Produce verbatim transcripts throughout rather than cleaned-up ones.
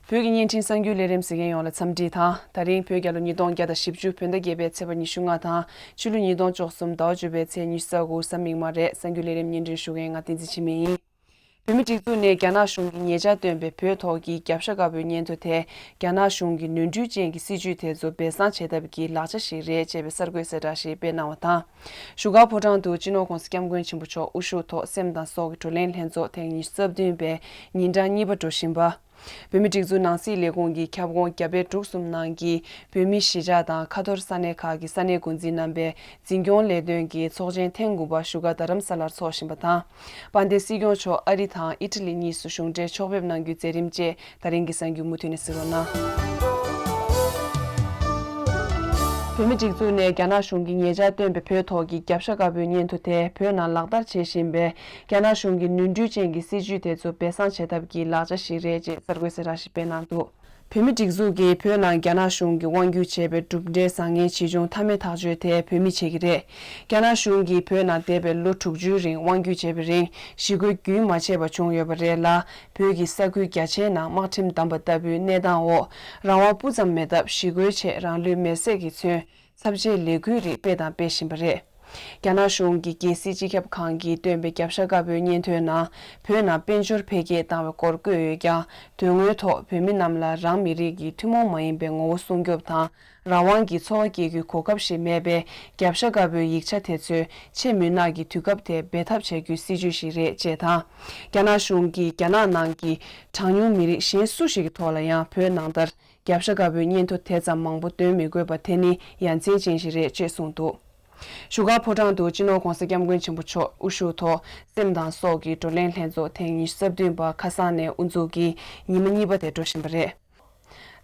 བོད་ཀྱི་བརྙན་འཕྲིན་གསར་འགྱུར་ལས་རིམ་གཟིགས་མཁན་ཡོངས་ལ་འཚམས་འདྲི་དང་། ད་རིང་བོད་རྒྱལ་ལོ་ཉིས་སྟོང་བརྒྱ་དང་བཞི་བཅུ་བོད་ཟླ་བརྒྱད་པའི་ཚེས་པ་ཉི་ཤུ་ལྔ་དང་ཕྱི་ལོ་ཉིས་སྟོང་བཅུ་གསུམ་ཟླ་བ་བཅུ་པའི་ཚེས་ཉི་ཤུ་རྩ་དགུ་གཟའ་མིག་དམར་རེད། གསར་འགྱུར་ལས་རིམ་སྙན་སྒྲོན་ཞུ་མཁན་ང་བསྟན་འཛིན་འཆི་མེད་ཡིན། བོད་མིའི་སྒྲིག་འཛུགས་ནས་རྒྱ་ནག་གཞུང་གིས་ཉེ་ཆར་བཏོན་པའི་བོད་ཐོག་གི་རྒྱབ་ཤ་དཀར་པོའི་སྙན་ཐོ་དེ་རྒྱ་ནག་གཞུང་གི་ནོར་འཁྲུལ་ཅན་གྱི་སྲིད་བྱུས་དེ་ཚོ་སྦས་གསང་བྱེད་ཐབས་ཀྱི་ལག་ཆ་ཞིག་རེད་ཅེས་པའི་གསར་འགོད་གསལ་བསྒྲགས་ཤིག་སྤེལ་གནང་བ་དང་། བཞུགས་སྒར་ཕོ་བྲང་དུ་སྤྱི་ནོར་༧གོང་ས་༧སྐྱབས་མགོན་ཆེན་པོ་མཆོག་དབུ་བཞུགས་ཐོག་སེམས་དང་སྲོག་གི་བགྲོ་གླེང་ལྷན་ཚོགས་ཐེངས་ཉི་ཤུ་རྩ་བདུན་པའི་ཉིན་གྲངས་གཉིས་པ་འགྲོ་བཞིན་པ། བོད་མིའི་སྒྲིག་འཛུགས་ནང་སྲིད་ལས་ཁུངས་ཀྱི་ཁྱབ་ཁོངས་རྒྱ་བལ་འབྲུག་གསུམ་ནང་གི་བོད་མིའི་གཞིས་ཆགས་དང་ཁ་ཐོར་ས་གནས་ཁག་གི་ས་གནས་འགོ་འཛིན་རྣམ་པས་འཛིན་སྐྱོང་ལས་དོན་གྱི་ཚོགས་ཆེན་ཐེངས་དགུ་པ་བཞུགས་སྒར་རྡ་རམ་ས་ལར་འཚོགས་བཞིན་པ་དང་། དཔལ་ལྡན་སྲིད་སྐྱོང་མཆོག་ཨ་རི་དང་ཨི་ཊ་ལི་གཉིས་སུ་གཞུང་འབྲེལ་ཕྱོགས་ཕེབས་གནང་རྒྱུའི་མཛད་རིམ་བཅས་ད་རིང་གི་གསར་འགྱུར་མུ་མཐུད་ནས་གཟིགས་རོགས་གནང་། བོད་མིའི་སྒྲིག་འཛུགས་ནས་རྒྱ་ནག་གཞུང་གིས་ཉེ་ཆར་བཏོན་པའི་བོད་ཐོག་གི་རྒྱབ་ཤ་དཀར་པོའི་སྙན་ཐོ་དེ་བོད་ནང་ལག་བསྟར་བྱེད་བཞིན་པའི་རྒྱ་ནག་གཞུང་གི་ནོར་འཁྲུལ་ཅན་གྱི་སྲིད་བྱུས་དེ་ཚོ་སྦས་གསང་བྱེད་ཐབས་ཀྱི་ལག་ཆ་ཞིག་རེད་ཅེས་གསར་འགོད་གསལ་བསྒྲགས་ཤིག་སྤེལ་གནང་འདུག། བོད་མིའི་སྒྲིག་འཛུགས་ཀྱིས་བོད་ནང་རྒྱ་ནག་གཞུང་གིས་དབང་སྒྱུར་བྱས་པའི་གྲུབ་འབྲས་བཟང་ངན་ཇི་བྱུང་མཐའ་མའི་ཐག་གཅོད་དེ་བོད་མིས་བྱེད་ཀྱི་རེད། རྒྱ་ནག་གཞུང་གིས་བོད་ནང་འདས་པའི་ལོ་དྲུག་ཅུའི་རིང་དབང་སྒྱུར་བྱས་པའི་རིང་ཞི་རྒོལ་རྒྱུན་མ་ཆད་པ་བྱུང་ཡོད་པ་རེད་ལ། བོད་ཀྱི་ས་ཁུལ་རྒྱ་ཆེའི་ནང་དམག་ཁྲིམས་བསྡམས་པ་ལྟ་བུའི་གནས་སྟངས་འོག་རང་དབང་སྤུ་ཙམ་མེད་སྟབས་ཞི་རྒོལ་ཆེད་རང་ལུས་མེར་སྲེག་གིས་མཚོན་ཚབས་ཆེའི་ལས་འགུལ་རིགས་སྤེལ་དང་སྤེལ་བཞིན་པ་རེད། རྒྱ་ནག་གཞུང་གིས་རྒྱལ་སྲིད་སྤྱི་ཁྱབ་ཁང་གིས་བཏོན་པའི་རྒྱབ་ཤ་དཀར་པོའི་སྙན་ཐོའི་ནང་བོད་ནང་དཔལ་འབྱོར་འཕེལ་རྒྱས་བཏང་བའི་སྐོར་བཀོད་ཡོད་ཀྱང་། དོན་དངོས་ཐོག་བོད་མི་རྣམས་ལ་རང་མི་རིགས་ཀྱི་ཐུན་མོང་མ་ཡིན་པའི་ངོ་བོ་སྲུང་སྐྱོབ་དང་། རང་དབང་གི་འཚོ་བ་སྐྱེལ་རྒྱུའི་གོ་སྐབས་ཤིག་མེད་པས། རྒྱབ་ཤ་དཀར་པོའི་ཡིག་ཆ་དེ་ཚོས་ཆེས་མུན་ནག་གི་དུས་སྐབས་དེ་འབད་ཐབས་བྱ་རྒྱུའི་སྲིད་བྱུས་ཤིག་རེད་ཅེས་དང་། རྒྱ་ནག་གཞུང་གིས་རྒྱ་ནག་ནང་གི་གྲངས་ཉུང་མི་རིགས་གཞན་སུ་ཞིག་གི་ཐོག་ལ་ཡང་བོད་ནང་ལྟར། རྒྱབ་ཤ་དཀར་པོའི་སྙན་ཐོ་དེ་ཙམ་མང་པོ་འདོན་མི་དགོས་པ་དེ་ནི་ཡ་མཚན་ཅན་ཞིག་རེད་ཅེས་གསུངས་འདུག། བཞུགས་སྒར་ཕོ་བྲང་དུ་སྤྱི་ནོར་༧གོང་ས་༧སྐྱབས་མགོན་ཆེན་པོ་མཆོག་དབུ་བཞུགས་ཐོག་སེམས་དང་སྲོག་གི་བགྲོ་གླེང་ལྷན་ཚོགས་ཐེངས་ཉི་ཤུ་རྩ་བདུན་པ་ཁ་སང་ནས་དབུ་འཛུགས་ཀྱིས་ཉི་མ་གཉིས་པ་དེ་འགྲོ་བཞིན་པ་རེད།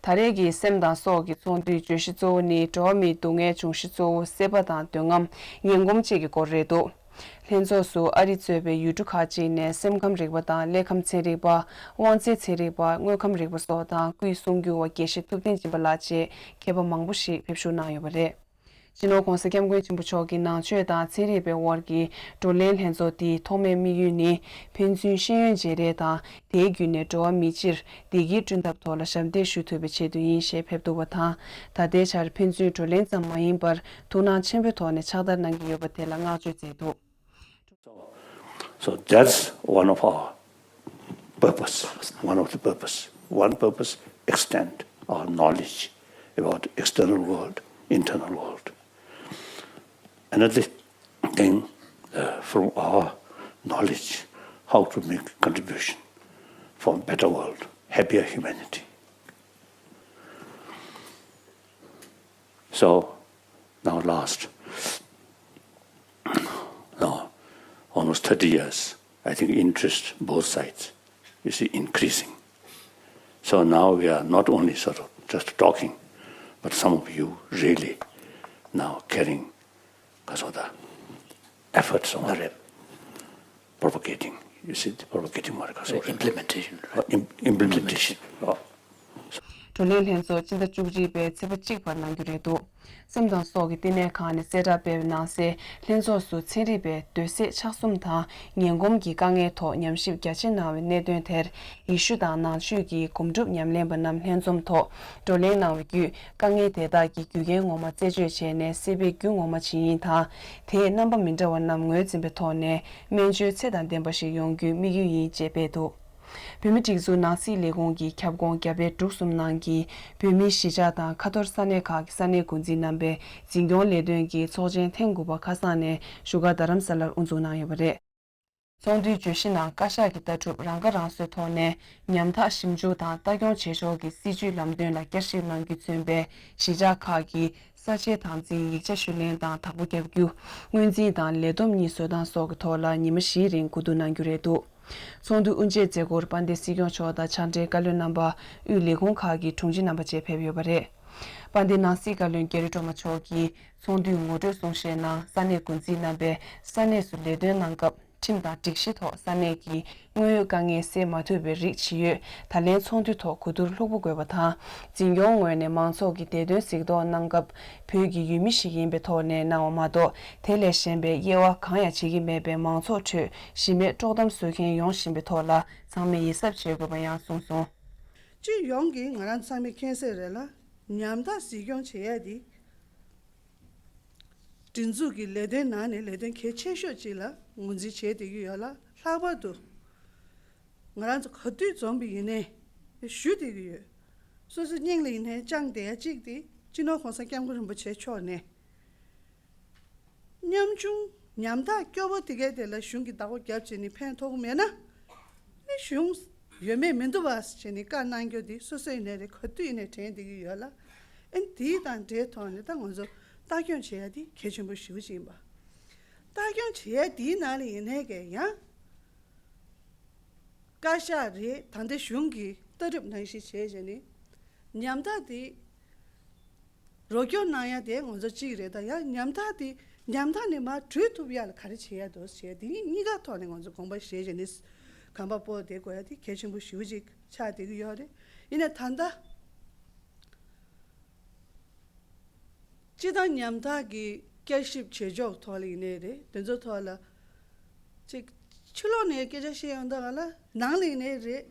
ད་རེས་ཀྱི་སེམས་དང་སྲོག་གི་ཚོགས་འདུའི་བརྗོད་གཞི་གཙོ་བོ་ནི་འགྲོ་བ་མིའི་སྡུག་བསྔལ་འབྱུང་གཞི་གཙོ་བོ་སྲེད་པ་དང་འདོད་རྔམ། ངན་གོམས་བཅས་ཀྱི་སྐོར་རེད་འདུག། ལྷན་ཚོགས་སུ་ཨ་རི་གཙོས་པའི་ཡུལ་གྲུ་ཁག་ཅིག་ནས་སེམས་ཁམས་རིག་པ་དང་ཀླད་ཁམས་ཚན་རིག་པ། དབང་རྩའི་ཚན་རིག་པ། དངོས་ཁམས་རིག་པ་སོགས་དང་སྐུའི་གསུང་སྒྱུར་བ་དགེ་བཤེས་ཐུབ་བསྟན་སྦྱིན་པ་ལགས་བཅས་མཁས་པ་མང་པོ་ཞིག་ཕེབས་ཞུགས་གནང་ཡོད་པ་རེད། སྤྱི་ནོར་༧གོང་ས་༧སྐྱབས་མགོན་ཆེན་པོ་མཆོག་གིས་ནང་ཆོས་དང་ཚན་རིག་པའི་དབར་གྱི་བགྲོ་གླེང་ལྷན་ཚོགས་འདིའི་ཐོག་མའི་དམིགས་ཡུལ་ནི་ཕན་ཚུན་ཤེས་ཡོན་བརྗེ་རེས་དང་། དེའི་བརྒྱུད་ནས་འགྲོ་བ་མིའི་སྤྱིར་བདེ་སྐྱིད་བསྐྲུན་ཐབས་ཐོག་ལ་ཞབས་འདེགས་ཞུ་ཐུབ་པའི་ཆེད་དུ་ཡིན་ཞེས་ཕེབས་འདུག་པ་དང་། ད་ལྟའི་ཆར་ཕན་ཚུན་བགྲོ་གླེང་ཙམ་མ་ཡིན་པར་ཐུགས་སྣང་ཆེན་པོའི་ཐོག་ནས་ཕྱག་བསྟར་གནང་གི་ཡོད་པ་དེ་ལ་བསྔགས་བརྗོད་མཛད་འདུག། So, so that's one of our purpose, one of the purpose. One purpose, extend our knowledge about external world, internal world. Another thing, uh, from our knowledge, how to make contribution for better world, happier humanity. So now last, now almost thirty years, I think interest both sides is increasing. So now we are not only sort of just talking, but some of you really now carrying, because of the efforts of propagating, you see, the propagating markers of implementation, implementation. བགྲོ་གླེང་ལྷན་ཚོགས་སྤྱི་ཟླ་བཅུ་གཅིག་པའི་ཚེས་པ་གཅིག་བར་གནང་རྒྱུ་རེད་འདུག། སེམས་དང་སྲོག་གི་བསྟི་གནས་ཁང་ནས་གསལ་བསྒྲགས་སྤེལ་བའི་ནང་གསལ། ལྷན་ཚོགས་སུ་ཚན་རིག་པས་འདོད་སྲེད་ཆགས་གསུམ་དང་ངན་གོམས་ཀྱི་དཀའ་ངལ་ཐོག་ཉམས་ཞིབ་རྒྱ་ཆེ་གནང་བའི་གནད་དོན་དེར། ཡེ་ཤུ་དང་ནང་ཆོས་ཀྱི་སྒོམ་སྒྲུབ་ཉམས་ལེན་པ་རྣམས་ལྷན་འཛོམས་ཐོག་བགྲོ་གླེང་གནང་བའི་བརྒྱུད། དཀའ་ངལ་དེ་དག་གི་རྒྱུ་རྐྱེན་ངོ་མ་རྩད་གཅོད་བྱས་ནས་སྲེད་པའི་རྒྱུ་ངོ་མ་ཇི་ཡིན་དང་། དེས་རྣམ་པ་མི་འདྲ་བ་རྣམས་ངོས་འཛིན་པའི་ཐོག་ནས་སྨན་བཅོས་ཚད་དང་ལྡན་པ་ཞིག་ཡོང་རྒྱུའི་དམིགས་ཡུལ་ཡིན་ཅེས་སྤེལ་འདུག། བོད་མིའི་སྒྲིག་འཛུགས་ནང་སྲིད་ལས་ཁུངས་ཀྱི་ཁྱབ་ཁོངས་རྒྱ་བལ་འབྲུག་གསུམ་ནང་གི་བོད་མིའི་གཞིས་ཆགས་དང་ཁ་ཐོར་ས་གནས་ཁག་གི་ས་གནས་འགོ་འཛིན་རྣམ་པའི་འཛིན་སྐྱོང་ལས་དོན་གྱི་ཚོགས་ཆེན་ཐེངས་དགུ་པ་ཁ་སང་ནས་བཞུགས་སྒར་རྡ་རམ་ས་ལར་དབུ་འཛུགས་གནང་ཡོད་པ་རེད། ཚོགས་འདུའི་བརྗོད་གཞི་ནང་བཀའ་ཤག་གི་ལྟ་གྲུབ་རང་ཁ་རང་གསོའི་ཐོག་ནས་ཉམ་ཐག་ཞིབ་འཇུག་དང་ལྟ་སྐྱོང་བྱེད་ཕྱོགས་ཀྱི་སྲིད་བྱུས་ལམ་སྟོན་ལ་བསྐྱར་ཞིབ་གནང་རྒྱུས་མཚོན་པའི་གཞིས་ཆགས་ཁག་གི་ས་ཆའི་དམ་འཛིན་ཡིག་ཆ་ཞུ་ལེན་དང་བདག་པོ་བརྒྱབ་རྒྱུ། སྔོན་འཛིན་དང་ལས་བསྡོམས་གཉིས་བཟོ་སྟངས་སོགས་ཀྱི་ཐོག་ལ་ཉི་མ་བཞིའི་རིང་གོ་བསྡུར་གནང་རྒྱུ་རེད་འདུག། ཚོགས་འདུའི་དབུ་འབྱེད་མཛད་སྒོར་དཔལ་ལྡན་སྲིད་སྐྱོང་མཆོག་དང་ཕྱག་སྦྲེལ་བཀའ་བློན་རྣམ་པ། དབུས་ལས་ཁུངས་ཁག་གི་དྲུང་ཆེ་རྣམ་པ་བཅས་ཕེབས་ཡོད་པ་རེད། དཔལ་ལྡན་ནང་སྲིད་བཀའ་བློན་རྒྱ་རི་སྒྲོལ་མ་མཆོག་གིས་ཚོགས་འདུའི་ངོ་སྤྲོད་གསུང་བཤད་ནང་ས་གནས་འགོ་འཛིན་རྣམ་པས་ས་གནས་སུ་ལས་དོན་གནང་སྐབས། ཁྲིམས་དང་སྒྲིག་གཞི་ཐོག་ས་གནས་ཀྱི་དངོས་ཡོད་དཀའ་ངལ་སེལ་མ་ཐུབ་པའི་རིགས་ཇི་ཡོད་ད་ལན་ཚོགས་འདུའི་ཐོག་གོ་བསྡུར་ལྷུག་པོ་དགོས་པ་དང་། འཛིན་སྐྱོང་ངོས་ནས་མང་ཚོགས་ཀྱི་བདེ་དོན་གཟིགས་རྟོག་གནང་སྐབས། བོད་ཀྱི་ཡུལ་མི་ཞིག་ཡིན་པའི་ཐོག་ནས་གནང་བ་མ་གཏོགས། དེ་ལས་གཞན་པའི་དབྱེ་བ་གང་ཡང་བྱེད་ཀྱི་མེད་པའི་མང་ཚོགས་ཁྲོད་གཞི་མེད་དཀྲོག་གཏམ་བཟོ་མཁན་ཡོང་བཞིན་པའི་ཐོག་ལ། ཚང་མས་ཡིད་གཟབ་བྱེད་དགོས་པ་ཡང་གསུངས་སོང་། སྤྱི་ཡོངས་ཀྱི་ང་རང་ཚང་མས་མཁྱེན་གསལ་རེད་ལ། ཉམ་ཐག་གཟིགས་སྐྱོང་བྱེད་ཡ་དེ་སྒྲིག་འཛུགས་ཀྱི་ལས་དོན་ནང་ནས་ལས་དོན་གལ་ཆེ་ཤོས་ཅིག་ལ་ངོས་འཛིན་བྱེད་བསྡད་ཀྱི་ཡོད་ལ། ལྷག་པར་དུ་ང་རང་ཚོ་ག་དུས་འཛོམས་པ་ཡིན་ནའི་ཞུ་བསྡད་ཀྱི་ཡོད། སོ་སོའི་སྙིང་ལ་ཡིན་ནའི་བཅངས་བསྡད་ཡ་གཅིག་དེ་སྤྱི་ནོར་༸གོང་ས་༸སྐྱབས་མགོན་རིན་པོ་ཆེ་མཆོག་ནས། ཉམ་ཆུང་ཉམ་ཐག་སྐྱོ་པོ་དེ་གའི་དེ་ལ་གཞུང་གིས་བདག་པོ་རྒྱབ་བྱས་ནས་ཕན་ཐོགས་མེད་ན། ཨེ་གཞུང་ཡོད་མེད་མི་འདུག་བ་བྱས་ནས་བཀའ་གནང་རྒྱུ་དེ་སོ་སོ་ཡིན་ནའི་རེད། ག་དུས་ཡིན་ནའི་དྲན་བསྡད་ཀྱི་ཡོད་ལ། ཨེ་དེའི་དང་འབྲེལ་ཐོག་ནས་ད་ང་ཚོ་ལྟ་སྐྱོང་བྱེད་ཡ་དེ་གལ་ཆེན་པོ་ཞེ་པོ་ཅིག་ཡིན་པ། ལྟ་སྐྱོང་བྱེད་ཡ་དེའི་ནང་ལ་ཡིན་ནའི་གས་ཡང་བཀའ་ཤག་རེད། ད་ལྟ་གཞུང་གི་ལྟ་གྲུབ་ནང་བཞིན་བྱས་བྱས་ནས་ཉམ་ཐག་དེ། རོགས་སྐྱོར་གནང་ཡ་དེ་ང་ཚོ་གཅིག་རེད། ད་ཡང་ཉམ་ཐག་དེ་ཉམ་ཐག་ནས་མར་བྲོས་ཐུབ་ཡ་ལ་ག་རེ་བྱེད་ཡ་འདུག་ཟེར་དེ་གཉིས་ཀ་ཐོག་ནས་ང་ཚོ་དགོངས་པ་བཞེས་བྱས་ནས་གོམ་པ་སྤོས་བསྡད་དགོས་ཡ་དེ་གལ་ཆེན་པོ་ཞེ་པོ་ཅིག་ཆགས་བསྡད་ཀྱི་ཡོད་རེད། ཡིན་ནའི་ད་ལྟ་སྤྱི་བཏང་ཉམ་ཐག་གི་བསྐྱར་ཞིབ་བྱེད་ཕྱོགས་ཐོག་ལ་ཡིན་ནའི་རེད། དེ་ཚོ་ཐོག་ལ་ཅིག་ཕྱི་ལོགས་ནས་སྐད་ཆ་བཤད་ཡོང་ད་ག་ལ་ནང་ལ་ཡིན་ནའི་རེད།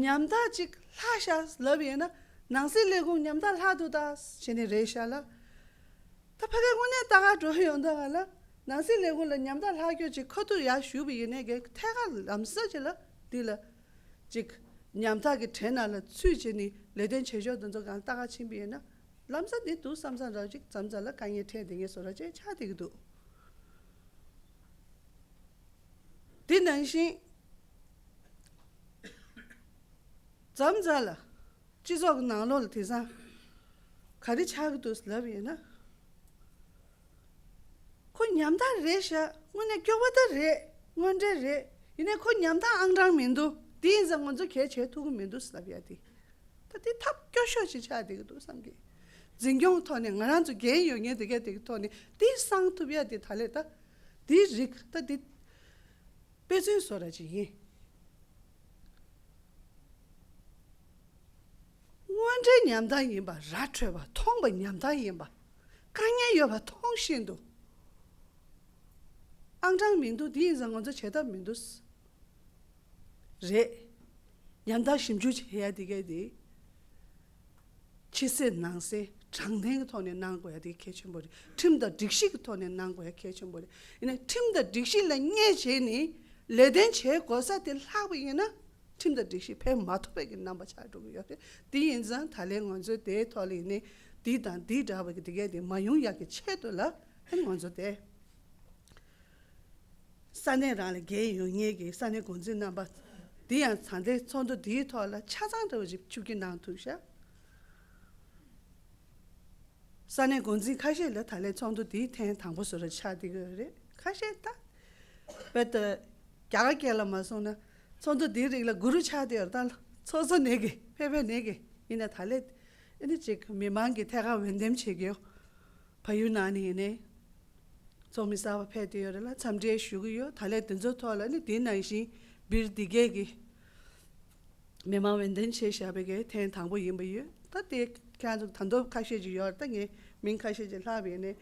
ཉམ་ཐག་ཅིག་ལྷག་ཤག་ལབ་ཡོད་ན། ནང་སྲིད་ལས་ཁུངས་ཉམ་ཐག་ལྷག་འདུག་ད་བྱས་ནས་རེད་ཤག་ལ། ད་ཕ་གི་དངོས་གནས་ལྟ་ག་འགྲོ་ཡོང་ད་ག་ལ། ནང་སྲིད་ལས་ཁུངས་ལ་ཉམ་ཐག་ལྷག་སྐྱོད་ཅིག་ཁ་ཐུག་ཡར་ཞུས་པ་ཡིན་ནའི་གི་ཐད་ཀར་ལམ་སང་ཅིག་ལ་འདི་ལ་ཅིག་ཉམ་ཐག་གི་གྲས་ནང་ལ་ཚུད་བྱས་ནས་ལས་དོན་བྱེད་ཕྱོགས་འདི་ཚོ་གང་ལྟ་ག་ཕྱིན་པ་ཡིན་ན། ལམ་སང་འདི་འདུག་བསམ་བསམ་ར་ཅིག་མཚམས་མཚམས་ལ་དཀའ་ངལ་འཕྲད་བསྡད་མཁན་བཟོ་འདྲ་ཅིག་ཆགས་བསྡད་ཀྱི་འདུག་དེ་ནང་བཞིན་མཚམས་མཚམས་ལ་སྤྱི་ཚོགས་ཀྱི་ནང་ལོགས་ལ་དེང་སང་ག་རེ་ཆགས་ཀྱི་འདུག་ལབ་ཡིན་ན། ཁོ་ཉམ་ཐག་རེད་ཤག་དངོས་གནས་སྐྱོ་པོ་ད་རེད། དངོས་འབྲེལ་རེད། ཡིན་ནའི་ཁོ་ཉམ་ཐག་ཨང་གྲངས་མི་འདུག་དེ་ཡིན་ཙང་ང་ཚོ་གལ་བྱེད་ཐུབ་ཀྱི་མི་འདུག་ལབ་ཡ་དེ། ད་དེ་ཐབས་སྐྱོ་ཤོས་ཤིག་ཆགས་བསྡད་ཀྱི་འདུག་བསམ་གི། འཛིན་སྐྱོང་ཐོག་ནས་ང་རང་ཚོ་འགན་ཡོད་མཁན་དེ་གས་དེ་གི་ཐོག་ནས་དེ་སང་ཐུབ་ཡ་དེ་ད་ལས་ད་དེའི་རིགས་ད་དེ་དཔེ་མཚོན་བཟོ་འདྲ་ཅིག་ཡིན། དངོས་འབྲེལ་ཉམ་ཐག་ཡིན་པ་ར་འཕྲོད་པ། མཐོང་བ་ཉམ་ཐག་ཡིན་པ། དཀའ་ངལ་ཡོད་པ་མཐོང་བཞིན་དུ་ཨང་གྲངས་མི་འདུག་དེ་ཡིན་ཙང་ང་ཚོ་བྱེད་ཐབས་མི་འདུག་རེད། ཉམ་ཐག་ཞིབ་འཇུག་བྱེད་ཡ་དེ་གས་དེ་ཕྱི་གསལ་ནང་གསལ་དྲང་བདེན་གྱི་ཐོག་ནས་གནང་དགོས་ཡ་དེ་གལ་ཆེན་པོ་རེད། ཁྲིམས་དང་སྒྲིག་གཞི་གི་ཐོག་ནས་གནང་དགོས་ཡ་གལ་ཆེན་པོ་རེད། ཡིན་ནའི་ཁྲིམས་དང་སྒྲིག་གཞི་ལ་བརྙས་བྱས་ནས་ལས་དོན་བྱེད་དགོས་ས་དེ་ལྷག་པ་ཡིན་ན། ཁྲིམས་དང་སྒྲིག་གཞི་ཕན་མ་ཐོགས་པའི་གི་རྣམ་པ་ཆགས་འགྲོ་གི་ཡོད་རེད། དེ་ཡིན་ཙང་ད་ལན་ང་ཚོའི་དེའི་ཐོག་ལ་ཡིན་ནའི་འདི་དང་འདི་འདྲ་བ་གི་དེ་གས་དེ་མ་ཡོང་ཡག་གི་ཆེད་དུ་ལ་ཨ་ནི་ང་ཚོ་དེ། ས་གནས་རང་ལ་འགན་ཡོད་མཁན་གྱི་ས་གནས་འགོ་འཛིན་རྣམ་པ། འདི་ཡང་ད་ལྟའི་ཚོགས་འདུ་འདིའི་ཐོག་ལ་ཆ་ཚང་འདྲ་བོ་ཞིག་ཆིབས་བསྒྱུར་གནང་ཐུབ་ཤག་ས་གནས་འགོ་འཛིན་ཁ་ཤས་ལ་ད་ལན་ཚོགས་འདུ་འདིའི་ཐེངས་དང་པོ་བཟོ་འདྲ་ཆགས་བསྡད་ཀྱི་ཡོད་རེད། ཁ་ཤས་ད་དཔེ་ད་རྒྱ་གར་སྐད་ལ་མ་སོང་ན་ཚོགས་འདུ་འདིའི་རིགས་ལ་གུ་རུ་ཆགས་བསྡད་ཡོད་རེད། ད་ཚོགས་གཙོ་ནས་གི་ཕེབས་ཕེབས་ནས་གི་ཡིན་ན་ད་ལན་ཨ་ནི་ཅིག་མི་མང་གི་ཐད་ཀར་འོས་འདེམས་བྱེད་མཁན་བལ་ཡུལ་ནང་ནས་ཡིན་ནའི། ཚོགས་མི་གསར་པ་ཕེབས་བསྡད་ཡོད་རེད་ལ། འཚམས་འདྲི་ཞུ་གི་ཡོད། ད་ལན་དེ་ཚོའི་ཐོག་ལ་ནི་དེ་ནང་བཞིན་སྦིར་འདི་གས་ཀྱི་མི་མང་འོས་འདེམས་བྱས་བཞག་པའི་གི་ཐེངས་དང་པོ་ཡིན་པ་ཡོད། ད་དེ་ཁྱེད་ཚོ་ད་དུང་ཁ་ཤས་ཅིག་ཡོད་རེད། ད་ངས་མིང་ཁ་ཤས་ཅིག་ལྷག་པ་ཡིན་ནའི་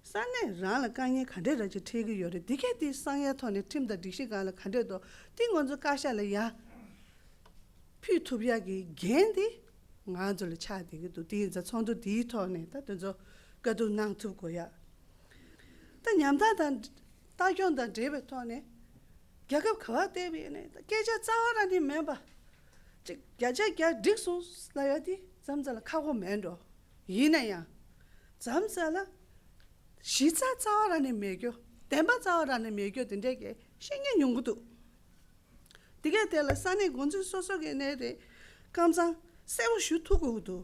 ས་གནས་རང་ལ་དཀའ་ངལ་ག་འདྲས་ར་ཅིག་འཕྲད་ཀྱི་ཡོད་རེད། འདི་གས་དེ་གསང་ཡ་ཐོག་ནས་ཁྲིམས་དང་སྒྲིག་གཞི་སྒང་ལ་ག་འདྲས་འདུག་དེ་ང་ཚོ་བཀའ་ཤག་ལ་ཡ་ཕུལ་ཐུབ་ཡག་གི་འགན་དེ་ང་ཚོ་ལ་ཆགས་བསྡད་ཀྱི་འདུག་དེ་ཡིན་ཙང་ཚོགས་འདུ་འདིའི་ཐོག་ནས་ད་དེ་ཚོ་བཀའ་བསྡུར་གནང་ཐུབ་དགོས་ཡ། ད་ཉམ་ཐག་དང་ལྟ་སྐྱོང་དང་འབྲེལ་བའི་ཐོག་ནས་རྒྱལ་ཁབ་ག་བ་བལྟས་པ་ཡིན་ནའི་ད་སྐད་ཆ་རྩ་བ་རང་ནས་མེད་པ། ཅིག་བརྒྱ་ཆ་བརྒྱ་འགྲིག་སོང་ལབ་ཡ་དེ་མཚམས་མཚམས་ལ་ཁག་པོ་མེད་འགྲོ། ཡིན་ན་ཡང་མཚམས་མཚམས་ལ་གཞི་རྩ་རྩ་བ་རང་ནས་མེད་རྒྱུ། བདེན་པ་རྩ་བ་རང་ནས་མེད་རྒྱུ་དེ་འདྲས་ཀྱི་བཤད་མཁན་ཉུང་གི་འདུག་དེ་གས་དེ་ལ་ས་གནས་འགོ་འཛིན་སོ་སོ་གི་ནས་རེད། ཀམ་ཚང་གསལ་པོ་ཞུ་ཐུབ་དགོས་ཀྱི་འདུག་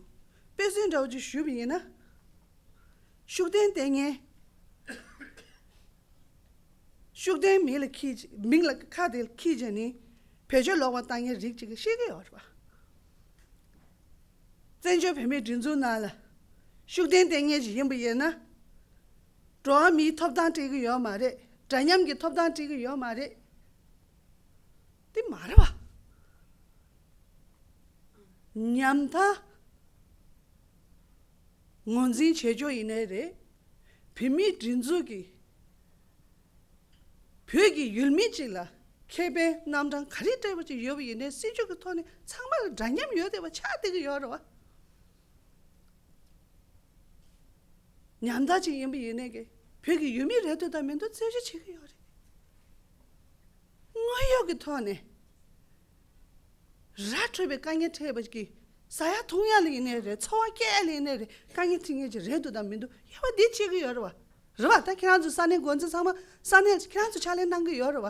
དཔེ་མཚོན་འདྲ་བོ་ཅིག་ཞུས་པ་ཡིན་ན། ཤུགས་ལྡན་ལྟས་ངན། ཤུགས་ལྡན་མིང་ལ་ཁྱེར། མིང་ལ་ཁ་དེ་ཁྱེར་བྱས་ནས་བེད་སྤྱོད་ལོག་པ་བཏང་མཁན་རིགས་ཅིག་གིས་ཤེས་ཀྱི་ཡོད་རེད་པ། བཙན་བྱོལ་བོད་མིའི་སྒྲིག་འཛུགས་ནང་ལ་ཤུགས་ལྡན་ལྟས་ངན་ཅིག་ཡིན་པ་ཡིན་ན། འགྲོ་བ་མིའི་ཐོབ་ཐང་སྤྲད་ཀྱི་ཡོད་མ་རེད། འདྲ་མཉམ་གྱི་ཐོབ་ཐང་སྤྲད་ཀྱི་ཡོད་མ་རེད། དེ་མ་རེད་པ། ཉམ་ཐག་ངོས་འཛིན་བྱེད་ཕྱོགས་ཡིན་ནའི་རེད། བོད་མིའི་སྒྲིག་འཛུགས་ཀྱི་བོད་ཀྱི་ཡུལ་མི་གཅིག་ལ་ ཁེ་ཕན་རྣམ་གྲངས་ག་རེ་སྤྲད་པ་ཅིག་ཡོད་པ་ཡིན་ནའི་སྲིད་ཇུས་ཀྱི་ཐོག་ནས་ཚང་མ་ལ་འདྲ་མཉམ་ཡོད་བསྡད་པ་ཆགས་བསྡད་ཀྱི་ཡོད་རེད་བ། ཉམ་ཐག་ཅིག་ཡིན་པ་ཡིན་ནའི་གི་བོད་ཀྱི་ཡུལ་མི་རེད་འདུག་དང་མི་འདུག་རྩད་གཅོད་བྱེད་ཀྱི་ཡོད་རེད། དངོས་ཡོད་ཀྱི་ཐོག་ནས་ར་འཕྲོད་པའི་དཀའ་ངལ་འཕྲད་པ་གི་ཟ་ཡ་འཐུང་ཡ་ལ་ཡིན་ནའི་རེད། འཚོ་བ་སྐྱེལ་ཡ་ལ་ཡིན་ནའི་རེད། དཀའ་ངལ་འཕྲད་མཁན་ཅིག་རེད་འདུག་དང་མི་འདུག་དབྱེ་བ་འདི་ཕྱེ་གི་ཡོད་རེད་བ། རེད་བ། ད་ཁྱེད་རང་ཚོ་ས་གནས་འགོ་འཛིན་ཚང་མ་ས་གནས་ཁྱེད་རང་ཚོ་ཕྱག་ལས་གནང་གི་ཡོད་རེད་བ།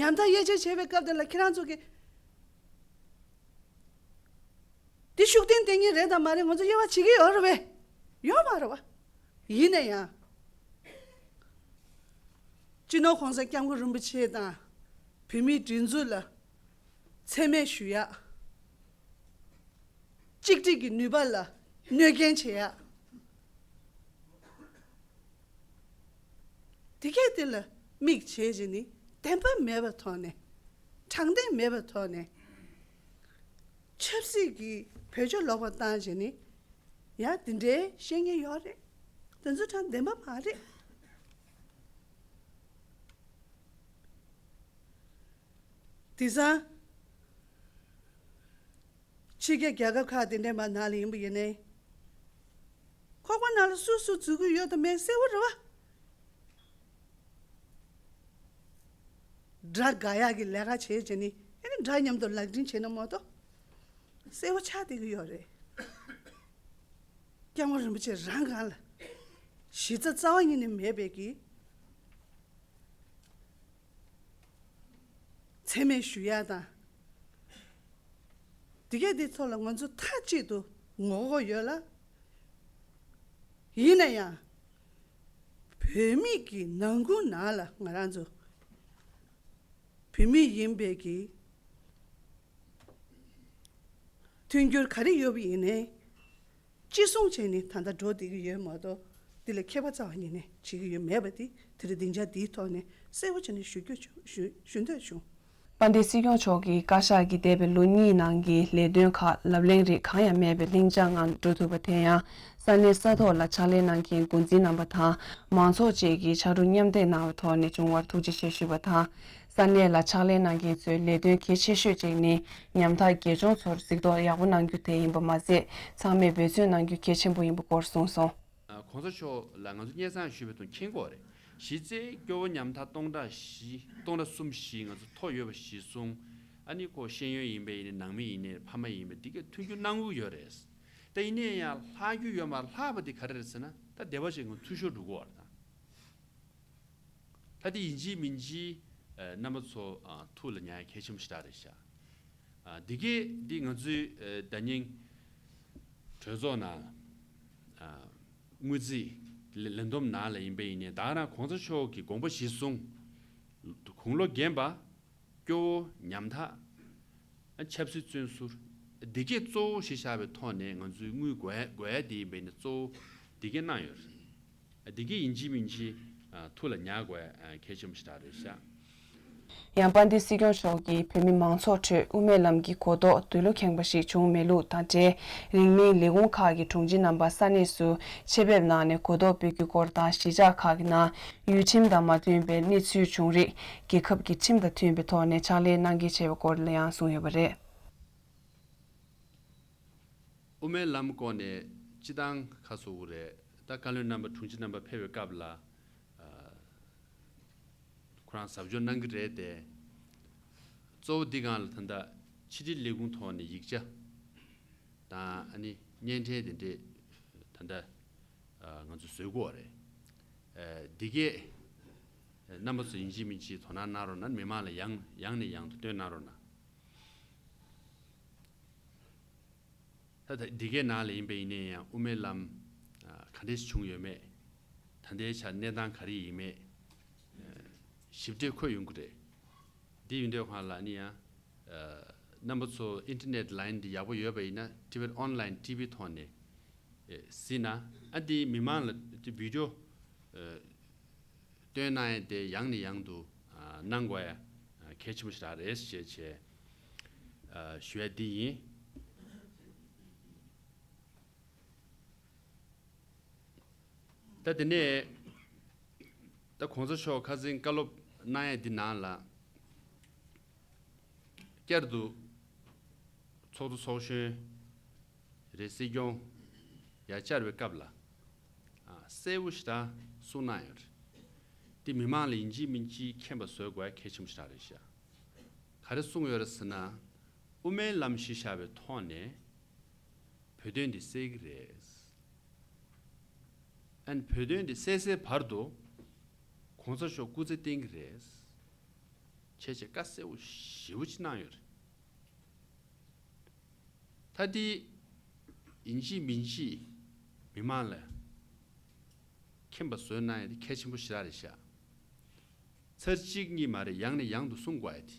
ཉམ་ཐག་དབྱེ་འབྱེད་བྱེད་པའི་སྐབས་དེ་ལ་ཁྱེད་རང་ཚོ་གི་འདི་ཤུགས་ལྡན་བསྟེན་མཁན་རེད་དང་མ་རེད་ང་ཚོ་དབྱེ་བ་འབྱེད་ཀྱི་ཡོད་རེད་པས། ཡོད་མ་རེད་བ། ཡིན་ན་ཡང་། སྤྱི་ནོར་༸གོང་ས་༸སྐྱབས་མགོན་རིན་པོ་ཆེ་དང་བོད་མིའི་སྒྲིག་འཛུགས་ལ་མཚན་སྨད་ཞུ་ཡག་གཅིག་སྒྲིལ་གྱི་ནུས་པ་ལ་གནོད་སྐྱོན་བྱེད་ཡག་དེ་གས་དེ་ལ་དམིགས་བྱས་བྱས་ནི་བདེན་པ་མེད་པའི་ཐོག་ནས། དྲང་བདེན་མེད་པའི་ཐོག་ནས་ཆབ་སྲིད་ཀྱི་བེད་སྤྱོད་ལོག་པ་བཏང་བྱས་ནི་ཡང་དེ་འདྲའི་བཤད་མཁན་ཡོད་རེད། དེ་ཚོ་དྲང་བདེན་པ་མ་རེད། དེང་སང་ཕྱི་རྒྱལ་རྒྱལ་ཁབ་ཁག་དེ་འདྲའི་མ་ནང་ལ་ཡིན་པ་ཡིན་ནའི། ཁོག་པ་ནང་ལ་སུ་སུ་འཛུལ་གི་ཡོད་དམ་མེད་གསལ་བོ་རེད་བ། དགྲ་དགའ་ཡག་གི་ལས་ཀ་བྱེད་བྱས་ནི་ཨེ་ནི་དགྲ་མཉམ་དུ་ལག་འབྲེལ་བྱས་ན་མ་གཏོགས་གསལ་བོ་ཆགས་བསྡད་ཀྱི་ཡོད་རེད། སྐྱབས་མགོན་རིན་པོ་ཆེ་རང་གང་ལ་གཞི་རྩ་རྩ་བ་ཉིད་ནས་མེད་པའི་གི་མཚན་སྨད་ཞུ་ཡག་དང་། འདི་གས་འདི་ཚོ་ལ་ང་ཚོ་མཐའ་གཅིག་ཏུ་ངོ་རྒོལ་ཡོད་ལ། ཡིན་ན་ཡང་། བོད་མི་གི་ནང་ཁུལ་ནང་ལ་ང་རང་ཚོ་བོད་མི་ཡིན་པའི་གི་མཐུན་འགྱུར་ག་རེ་ཡོད་པ་ཡིན་ནའི། ཅི་གསུང་བྱས་ནས་ད་ལྟ་འགྲོ་བསྡད་ཀྱི་ཡོད་མ་གཏོགས། འདི་ལ་ཁྱད་པར་རྩ་བ་ཉིད་ནས་བྱེད་ཀྱི་ཡོད་མེད་པ་དེ་དེ་རིང་སྡིངས་ཆ་འདིའི་ཐོག་ནས་གསལ་པོ་བྱས་ནས་ཞུ་རྒྱུ་བྱུང་ཞུ་ཞུ་འདོད་བྱུང་། དཔལ་ལྡན་སྲིད་སྐྱོང་མཆོག་གིས་བཀའ་ཤག་གིས་འདས་པའི་ལོ་གཉིས་ནང་གི་ལས་དོན་ཁག་ལབ་གླེང་རིགས་གང་ཡང་མེད་པའི་ལྷིང་འཇགས་ངང་འགྲོ་ཐུབ་པ་དེ་ཡང་ས་གནས་ས་ཐོག་ལ་ཕྱག་ལས་གནང་མཁན་འགོ་འཛིན་རྣམ་པ་དང་མང་ཚོགས་བཅས་ཀྱིས་ཕྱག་རོགས་མཉམ་འདེགས་གནང་བའི་ཐོག་ནས་བྱུང་བར་ཐུགས་རྗེ་ཆེ་ཞུས་པ་དང་། ས་གནས་ལ་ཕྱག་ལས་གནང་མཁན་ཚོའི་ལས་དོན་གལ་ཆེ་ཤོས་གཅིག་ནི་ཉམ་ཐག་དགེ་སྦྱོང་ཚོར་གཟིགས་རྟོག་ཡག་པོ་གནང་རྒྱུ་དེ་ཡིན་པ་མ་ཟད། ཚང་མས་འབད་བརྩོན་གནང་རྒྱུ་གལ་ཆེན་པོ་ཡིན་པ་སྐོར་གསུངས་སོང་། ཨ། གོང་ས་མཆོག་ལ་ང་ཚོ་སྙན་སེང་ཞུས་པའི་དོན་མཁྱེན་གྱི་ཡོད་རེད། གཞི་རྩའི་སྐྱོ་བོ་ཉམ་ཐག་སྟོང་ཕྲག་བཞི་སྟོང་ཕྲག་གསུམ་བཞི་ང་ཚོ་ཐོ་ཡོད་པ་གཞི་བཟུང་། ཨ་ནི་ཁོ་ཤེས་ཡོན་ཡིན་པ་ཡིན་ནའི་ནང་མི་ཡིན་ནའི་ཕ་མ་ཡིན་པ་འདི་གས་མཐུན་འགྱུར་གནང་གི་ཡོད་རེད། ད་ཡིན་ནའི་ཡང་ལྷག་རྒྱུ་ཡོད་མ་ལྷག་པ་འདི་ག་རེ་རེད་ཟེར་ན་ད་སྡེ་པ་ཞིག་ང་འཐུས་ཤོར་འགྲོ་གི་ཡོད་རེད་ད། ད་དེ་ཡིན་གཅིག་མིན་གཅིག་ཨ། རྣམ་པ་ཚོ་ཨ། ཐུགས་ལ་ཉར་ཡ་གལ་ཆེན་པོ་ཞེ་དྲག་རེད་ཤག་ཨ། འདི་གས་འདི་ང་ཚོའི་ཨ། ཟླ་ཉིན་གྲོས་ཚོགས་ནང་ཨ། དངུལ་རྩིས་ལས་ལས་བསྡོམས་ནང་ལ་ཡིན་པ་ཡིན་ནའི་ད་ག་རང་གོང་ས་མཆོག་གི་དགོངས་པ་གཞིར་བཟུང་། དགུང་ལོ་རྒན་པ། སྐྱོ་བོ། ཉམ་ཐག་ཨ། ཆབ་སྲིད་བཙོན་ཟུར། འདི་གས་གཙོ་བོ་ཞིག་བཞག་པའི་ཐོག་ནས་ང་ཚོའི་དངུལ་དགོས་ཡ་དགོས་ཡ་དེ་ཡིན་པས་ནི་གཙོ་བོ་འདི་གས་གནང་ཡོད་རེད། འདི་གས་ཡིན་གཅིག་མིན་གཅིག་ཨ། ཐུགས་ལ་ཉར་དགོས་ཡ་ཨ། གལ་ཆེན་པོ་ཞིག་རེད་ཤག་ཡང་དཔལ་ལྡན་སྲིད་སྐྱོང་མཆོག་གིས་བོད་མི་མང་ཚོགས་ཁྲོད་དབུ་མའི་ལམ་གྱི་གོ་རྟོགས་འདོད་བློ་ཁེངས་པ་ཞིག་བྱུང་མེད་ལུགས་དང་འབྲེལ། རིང་མིན་ལས་ཁུངས་ཁག་གི་དྲུང་ཆེ་རྣམ་པ་ས་གནས་སུ་ཆེད་ཕེབས་གནང་ནས་གོ་རྟོགས་སྤེལ་རྒྱུའི་སྐོར་དང་། གཞིས་ཆགས་ཁག་གི་ནང་ཡུལ་ཁྲིམས་དང་མ་མཐུན་པའི་གནས་ཚུལ་བྱུང་རིགས་རྒྱལ་ཁབ་ཀྱི་ཁྲིམས་དང་མཐུན་པའི་ཐོག་ནས་ཕྱག་ལས་གནང་གལ་ཆེ་བའི་སྐོར་ལ་ཡང་གསུངས་ཡོད་པ་རེད། དབུ་མའི་ལམ་སྐོར་ནས་སྤྱི་བཏང་ཁ་གསོ་བོ་རེད། ད་བཀའ་བློན་རྣམ་པ་དྲུང་ཆེ་རྣམ་པ་ཕེབས་པའི་སྐབས་ལ་ཨ། ཁོ་རང་ཟབ་སྦྱོང་གནང་གི་རེད་དེ། གཙོ་བོ་འདི་སྒང་ལ་ད་ལྟ་ཕྱི་དྲིལ་ལས་ཁུངས་ཐོག་ནས་ཡིག་ཆ་དང་ཨ་ནི་བརྙན་འཕྲིན་དེ་འདྲས་ད་ལྟ་ཨ། ང་ཚོ་བཟོས་དགོས་པ་རེད། ཨ། འདི་གས་རྣམ་པ་ཚོ་ཡིན་གཅིག་མིན་གཅིག་དོ་སྣང་གནང་རོགས་གནང་། མི་མང་ལ་ཡང་ཡང་ནས་ཡང་དུ་སྟོན་གནང་རོགས་གནང་། ད་ད་འདི་གའི་ནང་ལ་ཡིན་པ་ཡིན་ན་ཡང་དབུ་མའི་ལམ་ཨ། ག་འདྲས་བྱུང་ཡོད་མེད། ད་ལྟའི་ཆར་གནས་སྟངས་ག་རེ་ཡིན་མེད། ཨ། ཞིབ་ཕྲ་འཁོད་ཡོང་གི་རེད། འདི་ཡིན་དུས་སྒང་ལ་ནི་ཡང་ཨ། རྣམ་པ་ཚོ་ཨིན་ཊར་ནེཊ་ལའིན་འདི་ཡག་པོ་ཡོད་པ་ཡིན་ན་ཊི་ཝི་ཨོན་ལའིན་ཊི་ཝི་ཐོག་ནས་ཨེ། གཟིགས་ན་ཨ། འདི་མི་མང་ལ་འདི་བི་ཌི་ཡོ་ཨ། སྟོན་གནང་ཡ་དེ་ཡང་ནས་ཡང་དུ་ཨ། གནང་དགོས་ཡ་ཨ། གལ་ཆེན་པོ་ཞིག་རེད་ཞེས་བྱས་ཨ། ཞུ་ཡ་འདི་ཡིན། ད་དེ་ནས་ད་གོང་ས་མཆོག་ཁ་སང་བཀའ་སློབ་ གནང་ཡས་འདི་ནང་ལ་བསྐྱར་དུ་ཚོགས་གཙོ་ཚོགས་གཞོན་རེད། སྲིད་སྐྱོང་ཡར་བཅར་བའི་སྐབས་ལ་ཨ་གསལ་བོ་ཞེ་དྲག་གསུངས་གནང་ཡོད་རེད། འདི་མི་མང་ལ་ཡིན་གཅིག་མིན་གཅིག་མཁྱེན་པ་བཟོ་དགོས་ཡ་གལ་ཆེན་པོ་ཞེ་དྲག་རེད་ཤག་ག་རེ་གསུངས་ཡོད་རེད་ཟེར་ན། དབུ་མའི་ལམ་གཞི་བཞག་པའི་ཐོག་ནས་བོད་དོན་འདི་སེལ་གྱི་རེད། ཨན་བོད་དོན་འདི་སེལ་སའི་བར་དུ་གོང་ས་མཆོག་སྐུ་ཚེ་བརྟན་གྱི་རེད། བྱས་བྱས་བཀའ་གསལ་བོ་ཞེ་པོ་ཅིག་གནང་ཡོད་རེད། ད་འདི་ཡིན་གཅིག་མིན་གཅིག་མི་མང་ལ་མཁྱེན་པ་བཟོས་གནང་ཡ་དེ་གལ་ཆེན་པོ་ཞེ་དྲག་རེད་ཤག་ཚར་གཅིག་གཉིས་མ་རེད། ཡང་ནས་ཡང་དུ་གསུང་དགོས་ཡ་དེ།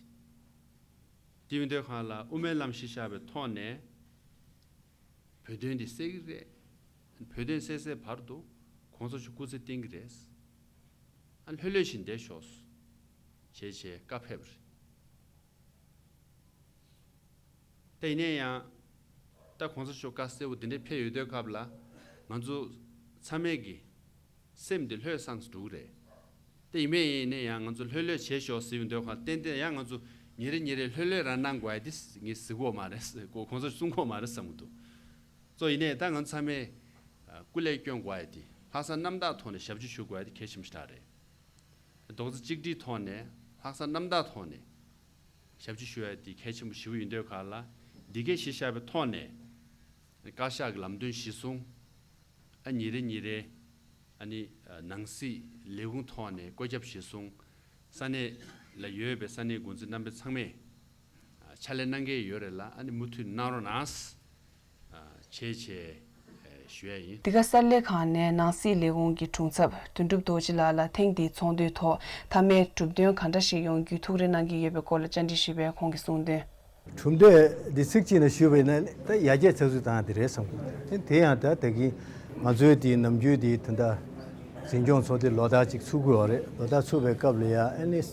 དེ་ཡིན་དུས་གང་ལ་དབུ་མའི་ལམ་གཞི་བཞག་པའི་ཐོག་ནས་བོད་དོན་འདི་སེལ་གྱི་རེད། བོད་དོན་སེལ་སའི་བར་དུ་གོང་ས་མཆོག་སྐུ་ཚེ་བརྟན་གྱི་རེད། ཨ་ལྷོད་ལྷོད་བཞིན་བསྡད་ཤོག་བྱས་བྱས་བཀའ་ཕེབས་རེད། ད་ཡིན་ནའི་ཡང་ད་གོང་ས་མཆོག་བཀའ་གསལ་བོ་འདི་འདྲ་ཕེབས་ཡོད་དུས་སྐབས་ལ་ང་ཚོ་ཚང་མས་ཀྱི་སེམས་འདི་ལྷོད་སངས་སུ་འགྲོ་གི་རེད། དེ་ཡིན་མིན་ཡིན་ནའི་ཡང་ང་ཚོ་ལྷོད་ལྷོད་བྱེད་ཤོག་ཟེར་བའི་འདོད་ཁ་ཏན་ཏན་ཡང་ང་ཚོ་ཉིན་རེ་ཉིན་རེ་ལྷོད་ལྷོད་རང་གནང་དགོས་ཡ་དེ་ངས་ཟེར་གོ་མ་རེད། གོ་གོང་ས་གསུང་གོ་མ་རེད་བསམ་གི་འདུག་གཙོ་ཡིན་ནའི་ད་ང་ཚོ་ཚང་མས་ཨ་སྐུ་ལས་སྐྱོན་དགོས་ཡ་དེ་ལྷག་བསམ་རྣམ་དག་ཐོག་ནས་ཞབས་ཕྱི་ཞུ་དགོས་ཡ་དེ་གལ་ཆེན་པོ་ཞེ་དྲག་རེད། རྡོག་རྩ་གཅིག་སྒྲིལ་ཐོག་ནས་ལྷག་བསམ་རྣམ་དག་ཐོག་ནས་ཞབས་ཕྱི་ཞུ་ཡ་དེ་གལ་ཆེན་པོ་ཞེ་པོ་ཡིན་དུས་ག་ལ་འདི་གའི་གཞི་བཞག་པའི་ཐོག་ནས་བཀའ་ཤག་གི་ལམ་སྟོན་གཞིར་བཟུང་ཨ་ཉིན་རེ་ཉིན་རེ་ཨ་ནི་ནང་སྲིད་ལས་ཁུངས་ཐོག་ནས་བཀོད་ཁྱབ་གཞིར་བཟུང་ས་གནས་ལ་ཡོད་པའི་ས་གནས་འགོ་འཛིན་རྣམ་པ་ཚང་མས་ཕྱག་ལས་གནང་གི་ཡོད་རེད་ལ་ཨ་ནི་མུ་མཐུད་གནང་རོགས་གནང་། བྱས་བྱས་ཞུ་ཡ་ཡིན། འདི་ག་གསར་ལས་ཁང་ནས་ནང་སྲིད་ལས་ཁུངས་ཀྱི་དྲུང་ཚབ་དོན་གྲུབ་རྡོ་རྗེ་ལགས་ལ་ཐེངས་འདིའི་ཚོགས་འདུའི་ཐོག་མཐའ་མའི་གྲུབ་དོན་ག་འདྲ་ཞིག་ཡོང་རྒྱུའི་ཐུགས་རེ་གནང་གི་ཡོད་པའི་སྐོར་ལ་བཅར་འདྲི་ཞུས་པས་ཁོང་གིས་གསུངས་དོན། གྲུབ་འབྲས་འདི་ཚིག་གཅིག་ནས་ཞུས་པ་ཡིན་ན་ད་ཡར་རྒྱས་ཚགས་ཚུད་བཏང་དེ་རེད་བསམ་གི་འདུག་དེ་ཡང་ད་ད་གིན་ང་ཚོའི་དེའི་ནམ་རྒྱུན་དེའི་ད་ལྟ་འཛིན་སྐྱོང་ཚོགས་སྡེ་ལོ་ལྟར་ཅིག་ཚུགས་ཀྱི་ཡོད་རེད། ལོ་ལྟར་ཚུགས་པའི་སྐབས་ལ་ཡ་ཨ་ནི་ས་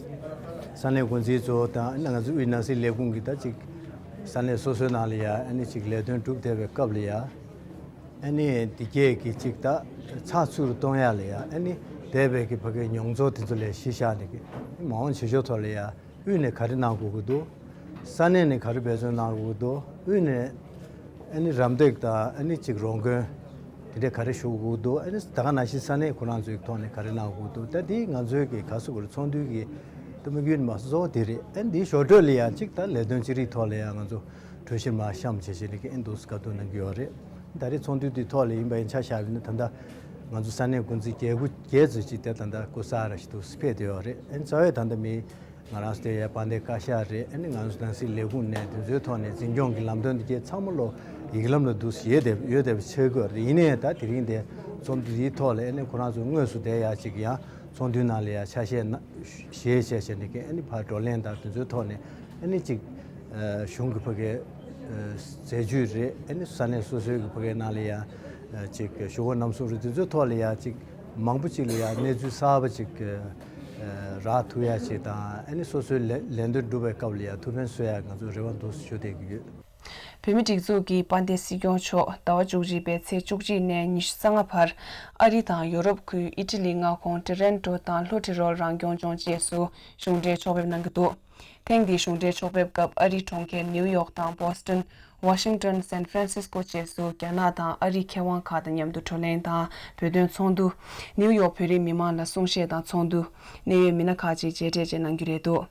གནས་འགོ་འཛིན་ཚོ་དང་ཨ་ནི་ང་ཚོ་དབུས་ནང་སྲིད་ལས་ཁུངས་ཀྱི་ད་ཅིག་ས་གནས་སོ་སོའི་ནང་ལ་ཡ་ཨ་ནི་ཅིག་ལས་དོན་སྒྲུབ་བསྡད་པའི་སྐབས་ལ་ཡ་ཨ་ནི་འདི་གས་ཀྱི་ཅིག་ད་ཚགས་ཚུད་རུ་གཏོང་ཡ་ལ་ཡ་ཨ་ནི་འདས་པའི་གི་ཕ་གིའི་མྱོང་ཚོར་དེ་ཚོ་ལ་གཞི་བཞག་ནས་གི་མ་འོངས་བྱེད་ཕྱོགས་ཐོག་ལ་ཡ། དབུས་ནས་ག་རེ་གནང་དགོས་ཀྱི་འདུག་ས་གནས་ནས་ག་རེ་འབད་བརྩོན་གནང་དགོས་ཀྱི་འདུག་དབུས་ནས་ཨ་ནི་རམ་འདེགས་དང་ཨ་ནི་ཅིག་རོགས་མགོན་དེ་འདྲས་ག་རེ་ཞུ་དགོས་ཀྱི་འདུག་ཨ་ནི་ད་ག་ནང་བཞིན་ས་གནས་ཁོ་རང་ཚོའི་ཐོག་ནས་ག་རེ་གནང་དགོས་ཀྱི་འདུག་ད་འདི་ང་ཚོའི་གི་ག་ཟེར་དགོས་རེད། ཚོགས་འདུའི་གི་ད་དམིགས་ཡུལ་མ་གཙོ་བོ་དེ་རེད། ཨ་ནི་འདིའི་ཞོར་འཕྲོས་ལ་ཡང་ཅིག་ད་ལས་དོན་ཅི་རིགས་ཐོག་ལ་ཡང་ང་ཚོ་གྲོས་གཞིར་མར་བཤམས་བྱས་བྱས་ནས་གི་ཨ་ནི་འདུག་སེ་བཀའ་བསྡུར་གནང་གི་ཡོད་རེད། ད་རེས་ཚོགས་འདུ་འདིའི་ཐོག་ལ་ཡིན་པ་ཡིན་ཆ་བཞག་པ་ཡིན་ན་ད་ལྟ་ང་ཚོ་ས་གནས་འགོ་འཛིན་བརྒྱད་དགུ་བརྒྱད་ཙམ་ཅིག་དེ་ད་ལྟ་སྐུ་གཟུགས་ར་ཞིག་འདུག་སེ་ཕེབས་བསྡད་ཡོད་རེད། ཨ་ནི་རྩ་བའི་ད་ལྟ་མི་ང་རང་ཚོ་དེ་ཡ་དཔལ་ལྡན་བཀའ་ཤག་རེད། ཨ་ནི་ང་ཚོ་ནང་སྲིད་ལས་ཁུངས་ནས་དེ་ཚོའི་ཐོག་ནས་འཛིན་སྐྱོང་གི་ལམ་སྟོན་དེ་གས་ཚང་མ་ལོ་ཡིག་ལམ་ལ་འདུག་སེ་ཡོད་བསྡད་ཡོད་བསྡད་པ་ཆགས་ཀྱི་ཡོད་རེད། ཡིན་ནའི་ད་དེ་རིང་དེ་ཚོགས་འདུ་འདིའི་ཐོག་ལ་ཨ་ནི་ཁོ་རང་ཚོ་དངོས་སུ་དེ་ཡ་ཅིག་ཡང་ཚོགས་འདུའི་ནང་ལ་ཡ་ཆ་ཤས་ན་ཞལ་བཞེས་བྱས་ནས་ཀྱི་ཨ་ནི་ཕར་བགྲོ་གླེང་དང་དེ་ཚོའི་ཐོག་ནས་ཨ་ནི་ཅིག་གཞུང་གི་ཕ་གའི་མཛད་ཇུས་རེད། ཨ་ནི་ས་གནས་སོ་སོའི་གི་ཕ་གའི་ནང་ལ་ཡ་ཅིག་ཞུ་སྒོ་གནམ་སྲུང་རེད། དེ་ཚོའི་ཐོག་ལ་ཡ་ཅིག་མང་པོ་ཅིག་ལ་ཡ་གནས་ཚུལ་གསར་པ་ཅིག་རག་ཐུབ་ཡ་ཅིག་དང་ཨ་ནི་སོ་སོའི་ལས་ལས་དོན་སྒྲུབ་པའི་སྐབས་ལ་ཡ་ཐུགས་ཕན་གསོས་ཡ་ང་ཚོ་རེ་བ་འདུག་ཞུ་བསྡད་ཀྱི་ཡོད། བོད་མིའི་སྒྲིག་འཛུགས་ཀྱི་དཔལ་ལྡན་སྲིད་སྐྱོང་མཆོག་ཟླ་བ་བཅུ་གཅིག་པའི་ཚེས་བཅུ་གཅིག་ནས་ཉི་ཤུ་རྩ་ལྔ་བར་ཨ་རི་དང་ཡོ་རོབ་ཁུལ་ཨི་ཊ་ལི་མངའ་ཁོངས་ཏི་རེན་ཏོ་དང་ལྷོ་ཏི་རོལ་རང་སྐྱོང་ལྗོངས་བཅས་སུ་གཞུང་འབྲེལ་ཕྱོགས་ཕེབས་གནང་གི་འདུག་ཐེངས་འདིའི་གཞུང་འབྲེལ་ཕྱོགས་ཕེབས་སྐབས་ཨ་རིའི་གྲོང་ཁྱེར་ནིའུ་ཡོག་དང་བོ་སི་ཊོན། ཝ་ཤིང་ཊོན། སན་ཧྥ་རན་སིས་ཀོ་བཅས་སུ་རྒྱ་ནག་དང་ཨ་རིའི་མཁས་དབང་ཁག་དང་མཉམ་དུ་བགྲོ་གླེང་དང་བོད་དོན་ཚོགས་འདུ། ནིའུ་ཡོག་བོད་རིགས་མི་མང་ལ་གསུང་བཤད་དང་ཚོགས་འདུ། གནད་ཡོད་མི་སྣ་ཁག་ཅིག་མཇལ་འཕྲད་བཅས་གནང་རྒྱུ་རེད་འདུག་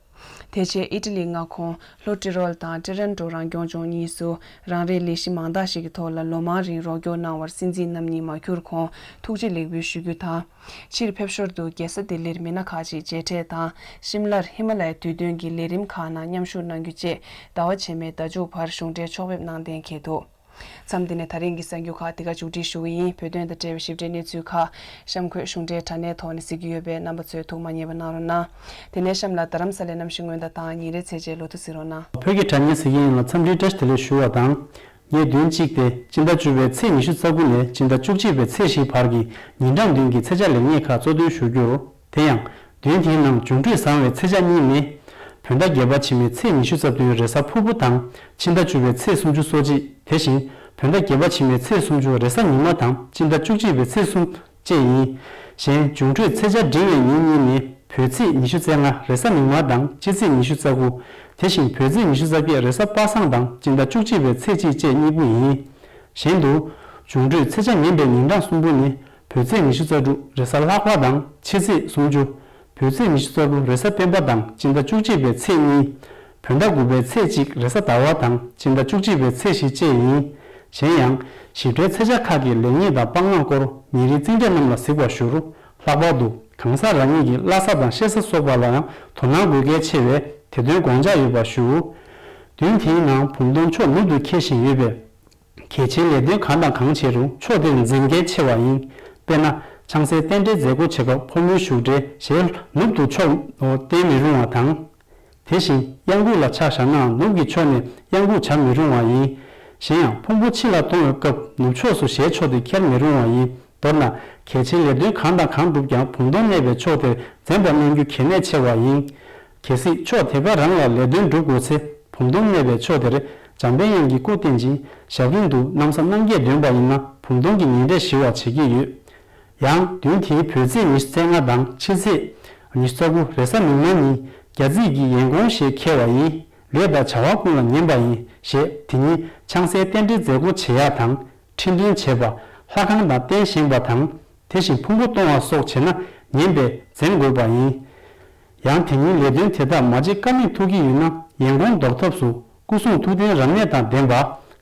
དེ་རྗེས་ཨི་ཊ་ལི་མངའ་ཁོངས་ལྷོ་ཏི་རོལ་དང་ཏི་རེན་ཏོ་རང་སྐྱོང་ལྗོངས་གཉིས་སུ་རང་རེའི་ལས་གཞི་མང་དག་ཞིག་གི་ཐོག་ལ་ལོ་མང་རིང་རོགས་སྐྱོར་གནང་བར་སྲིད་འཛིན་རྣམ་གཉིས་མ་གྱུར་གོང་ཐུགས་རྗེ་ལེགས་འབུལ་ཞུ་རྒྱུ་དང་། ཕྱིར་ཕེབས་ཞོར་དུ་རྒྱལ་ས་ལྡི་ལིར་མི་སྣ་ཁག་ཅིག་མཇལ་འཕྲད་དང་ཤིམ་ལར་ཧི་མ་ལ་ཡའི་དུས་སྟོན་གྱི་ལས་རིམ་ཁག་ནང་མཉམ་ཞུགས་གནང་རྒྱུ་བཅས་ཟླ་བ་རྗེས་མའི་ཟླ་མཇུག་བར་གཞུང་འབྲེལ་ཕྱོགས་ཕེབས་གནང་གཏན་འཁེལ་འདུག་མཚམས་འདི་ནས་ད་རིང་གི་གསར་འགྱུར་ཁག་འདི་ག་མཇུག་སྒྲིལ་ཞུ་གི་ཡིན། བོད་དོན་དང་འབྲེལ་བའི་ཞིབ་ཕྲའི་གནས་ཚུལ་ཁག་གཤམ་འཁོད་གཞུང་འབྲེལ་དྲ་གནས་ཐོག་ནས་གཟིགས་ཀྱི་ཡོད་པས་རྣམ་པ་ཚོས་ཐུགས་མ་མཉེས་པ་གནང་རོགས་གནང་། དེ་ནས་གཤམ་ལ་རྡ་རམ་ས་ལའི་གནམ་གཤིས་སྔོན་བརྡ་དང་ཉིན་རེའི་ཚེས་བཅད་ལོ་ཐོ་གཟིགས་རོགས་གནང་། བོད་ཀྱི་དྲ་བརྙན་གཟིགས་མཁན་ཡོངས་ལ་འཚམས་འདྲིའི་བཀྲ་ཤིས་བདེ་ལེགས་ཞུ་བ་དང་། ངས་བདུན་གཅིག་སྟེ་སྤྱི་ཟླ་བཅུ་པའི་ཚེས་ཉི་ཤུ་རྩ་དགུ་ནས་སྤྱི་ཟླ་བཅུ་གཅིག་པའི་ཚེས་བཞིའི་བར་གྱི་ཉིན་གྲངས་བདུན་གྱི་ཚེས་ཆ་ལེགས་ཉེས་ཁག་གཙོ་འདོན་ཞུ་རྒྱུར། དེ་ཡང་། བདུན་དེའི་ནང་འབྱུང་འཕྲོད་བཟང་བའི་ཚེས་ཆ་གཉིས་ནི། བོད་ཟླ་བརྒྱད་པ་ཕྱི་མའི་ཚེས་ཉི་ཤུ་རྩ་བདུན་རེས་གཟའ་ཕུར་བུ་དང་ཕྱི་ཟླ་བཅུ་པའི་ཚེས་སུམ་ཅུ་སོ་གཅིག་དེ་བཞིན་བོད་ཟླ་བརྒྱད་པ་ཕྱི་མའི་ཚེས་སུམ་ཅུ་རེས་གཟའ་ཉི་མ་དང་ཕྱི་ཟླ་བཅུ་གཅིག་པའི་ཚེས་གསུམ་བཅས་ཡིན། གཞན་འབྱུང་འཕྲོད་ཚེས་ཆ་འབྲིང་བའི་ཉིན་གཉིས་ནི། བོད་ཚེས་ཉི་ཤུ་རྩ་ལྔ་རེས་གཟའ་མིག་དམར་དང་ཕྱི་ཚེས་ཉི་ཤུ་རྩ་དགུ། དེ་བཞིན་བོད་ཚེས་ཉི་ཤུ་རྩ་བརྒྱད་རེས་གཟའ་པ་སངས་དང་སྤྱི་ཟླ་བཅུ་གཅིག་པའི་ཚེས་གཅིག་བཅས་གཉིས་པོ་ཡིན། གཞན་དུ། འབྱུང་འཕྲོད་ཚེས་ཆ་ངན་པའི་ཉིན་གྲངས་གསུམ་པོ་ནི། བོད་ཚེས་ཉི་ཤུ་རྩ་དྲུག་རེས་གཟའ་ལྷག་པ་དང་ཕྱི་ཚེས་སུམ་ཅུ། བོད་ཚེས་ཉི་ཤུ་རྩ་དགུ་རེས་གཟའ་སྤེན་པ་དང་སྤྱི་ཟླ་བཅུ་གཅིག་པའི་ཚེས་གཉིས། བོད་ཟླ་དགུ་པའི་ཚེས་གཅིག་རེས་གཟའ་ཟླ་བ་དང་སྤྱི་ཟླ་བཅུ་གཅིག་པའི་ཚེས་བཞི་བཅས་ཡིན། གཞན་ཡང་། ཞིབ་ཕྲའི་ཚེས་ཆ་ཁག་གི་ལེགས་ཉེས་དང་སྤང་བླང་སྐོར་ཉིན་རེའི་རྩིས་འབྲས་རྣམས་ལ་གཟིགས་པར་ཞུ། ལྷག་པར་དུ་གང་ཟག་རང་ཉིད་ཀྱི་བླ་གཟའ་དང་གཤེད་གཟའ་སོགས་པ་ལ་ཡང་དོ་སྣང་དགོས་གལ་ཆེ་བས་དེ་དོན་དགོངས་འཇགས་ཡོད་པར་ཞུ། བདུན་དེའི་ནང་བུམ་སྟོང་ཕྱོགས་ནུབ་ཏུ་འཁེལ་བཞིན་ཡོད་པས། གལ་ཆེའི་ལས་དོན་གང་དང་གང་བྱེད་རུང་ཕྱོགས་དེར་འཛེམ་གལ་ཆེ་བ་ཡིན། དཔེར་ན། ཆང་སའི་རྟེན་འབྲེལ་མཛད་སྒོ་བྱེད་སྐབས་ཕོ་མོའི་བཞུགས་གྲལ་ཞལ་ནུབ་ཏུ་ཕྱོགས་བསྟན་མི་རུང་བ་དང་། དེ་བཞིན་གཡང་འགུགས་ལ་ཕྱག་བཞག་ནའང་ནུབ་ཀྱི་ཕྱོགས་ནས་གཡང་འགུགས་བྱ་མི་རུང་བ་ཡིན། གཞན་ཡང་ཕུང་པོ་ཕྱི་ལ་གཏོང་བའི་སྐབས་ནུབ་ཕྱོགས་སུ་ཞལ་ཕྱོགས་ཏེ་འཁྱེར་མི་རུང་བ་ཡིན། མདོར་ན། གལ་ཆེའི་ལས་དོན་གང་དང་གང་བསྒྲུབ་ཀྱང་བུམ་སྟོང་གནས་པའི་ཕྱོགས་དེར་འཛེམ་པ་གནང་རྒྱུ་གལ་གནད་ཆེ་བ་ཡིན། གལ་སྲིད་ཕྱོགས་དེ་ག་རང་ལ་ལས་དོན་སྒྲུབ་དགོས་ཚེ་བུམ་སྟོང་གནས་པའི་ཕྱོགས་དེར་འཇམ་དཔལ་དབྱངས་ཀྱི་སྐུ་བསྟན་ཅིང་ཞབས་རིམ་དུ་ན་བཟའ་རྣམ་བརྒྱད་འདོན་པ་ཡིན་ན་བུམ་སྟོང་གི་ཉེ་འབྲས་ཞི་བར་བྱེད་ཀྱི་ཡོད། ཡང་བདུན་དེའི་བོད་ཚེས་ཉི་ཤུ་རྩ་ལྔ་དང་ཕྱི་ཚེས་ཉི་ཤུ་རྩ་དགུ་རེས་གཟའ་མིག་དམར་ཉིན་རྒྱ་རྩིས་ཀྱི་ཡན་གོང་ཞེས་འཁེལ་བ་ཡིན། ལས་དང་བྱ་བ་ཀུན་ལ་ཉན་པ་ཡིན་ཞེས་དེ་ཉིན་ཆང་སའི་རྟེན་འབྲེལ་མཛད་སྒོ་བྱེད་ཡག་དང་། ཁྲི་འདོན་བྱེད་པ། ལྷ་ཁང་དང་རྟེན་བཞེངས་པ་དང་། དེ་བཞིན་ཕུང་པོ་གཏོང་བ་སོགས་བྱེད་ན་ཉན་པས་འཛེམ་དགོས་པ་ཡིན། ཡང་དེ་ཉིན་ལས་དོན་དེ་དག་མ་བྱེད་ཀ་མེད་ཐུག་གི་ཡོད་ན་ཡན་གོང་ལྡོག་ཐབས་སུ་སྐུ་གསུང་ཐུགས་རྟེན་རབ་གནས་དང་ལྡན་པ།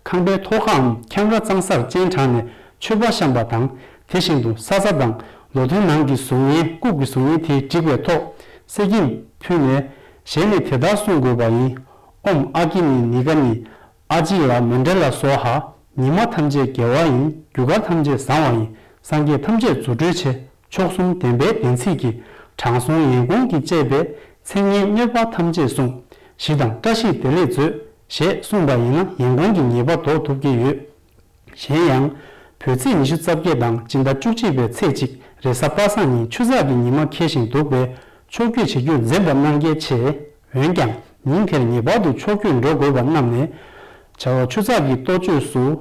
ཁང་པའི་ཐོག་ཁའམ་ཁྱམས་ར་གཙང་སར་སྤྱན་དྲངས་ནས་མཆོད་པ་བཤམས་པ་དང་། དེ་བཞིན་དུ་ས་བཟའ་དང་ལོ་ཐོན་ནང་གི་གཟུགས་བརྙན་རྐུབ་ཀྱི་གཟུགས་བརྙན་དེ་བསྒྲིགས་པའི་ཐོག་གསེར་སྐྱེམས་ཕུལ་ནས་ཞལ་ནས་དེ་ལྟར་གསུང་དགོས་པ་ཡིན། ཨོཾ་ཨ་ཀི་ནི་ནི་ག་ནི། ཨ་ཇི་ལ་མན་ཌ་ལ་སྭཱ་ཧཱ། ཉི་མ་ཐམས་ཅད་དགེ་བ་ཡིན། རྒྱུ་སྐར་ཐམས་ཅད་བཟང་བ་ཡིན། སངས་རྒྱས་ཐམས་ཅད་རྫུ་འཕྲུལ་ཆེ། མཆོག་གསུམ་བདེན་པའི་བདེན་ཚིག་གིས། དྲང་སྲོང་ཡན་གོང་གིས་བཅས་པའི། མཚན་སྙན་སྨོད་པ་ཐམས་ཅད་གསུངས། ཞི་དང་བཀྲ་ཤིས་བདེ་ལེགས་མཛོད། ཞེས་གསུངས་པ་ཡིན་ན་ཡན་གོང་གི་ཉེས་པ་ཟློག་ཐུབ་ཀྱི་ཡོད། གཞན་ཡང་། བོད་ཚེས་ཉི་ཤུ་རྩ་བརྒྱད་དང་སྤྱི་ཟླ་བཅུ་གཅིག་པའི་ཚེས་གཅིག་རེས་གཟའ་པ་སངས་ཉིན་ཆུ་ཚགས་ཀྱི་ཉི་མ་འཁེལ་བཞིན་འདུག་པས་ཕྱོགས་བསྐྱོད་བྱེད་རྒྱུར་འཛེམ་པ་གནང་གལ་ཆེ། འོན་ཀྱང་ཉིན་དེར་ངེས་པར་དུ་ཕྱོགས་བསྐྱོད་འགྲོ་དགོས་པ་རྣམས་ནས། བྱ་བ་ཆུ་ཚགས་ཀྱི་གཏོ་བཅོས་སུ།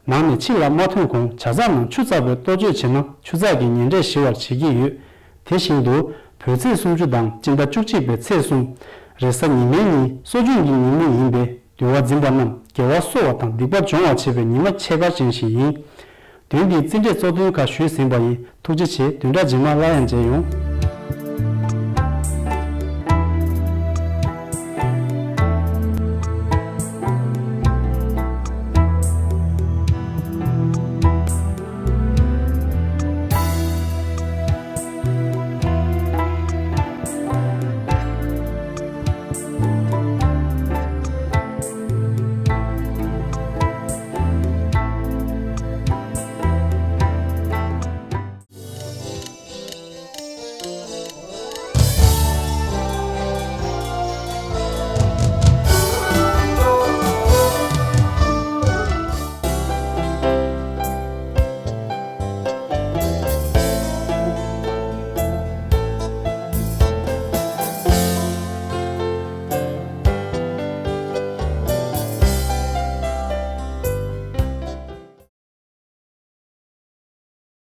ནང་ནས་ཕྱི་ལ་མ་ཐོན་གོང་བྱ་ཚགས་ནང་ཆུ་བཙགས་པའི་གཏོ་བཅོས་བྱས་ན་ཆུ་ཚགས་ཀྱི་ཉེ་འབྲས་ཞི་བར་བྱེད་ཀྱི་ཡོད། དེ་བཞིན་དུ། བོད་ཚེས་སུམ་ཅུ་དང་སྤྱི་ཟླ་བཅུ་གཅིག་པའི་ཚེས་གསུམ། རེས་གཟའ་ཉི་མའི་ཉིན་གསོ་སྦྱོང་གི་ཉིན་མོ་ཡིན་པས་འདུལ་བ་འཛིན་པ་རྣམས་དགེ་བ་གསོ་བ་དང་སྡིག་པ་སྦྱོང་བར་བྱེད་པའི་ཉི་མ་ཆེས་མཁར་ཅན་ཞིག་ཡིན། བདུན་འདིའི་རྩིས་འབྲས་གཙོ་དོན་ཁག་ཞུས་ཟིན་པ་ཡིན། ཐུགས་རྗེ་ཆེ། བདུན་ཕྲག་རྗེས་མ་སླར་ཡང་མཇལ་ཡོང་།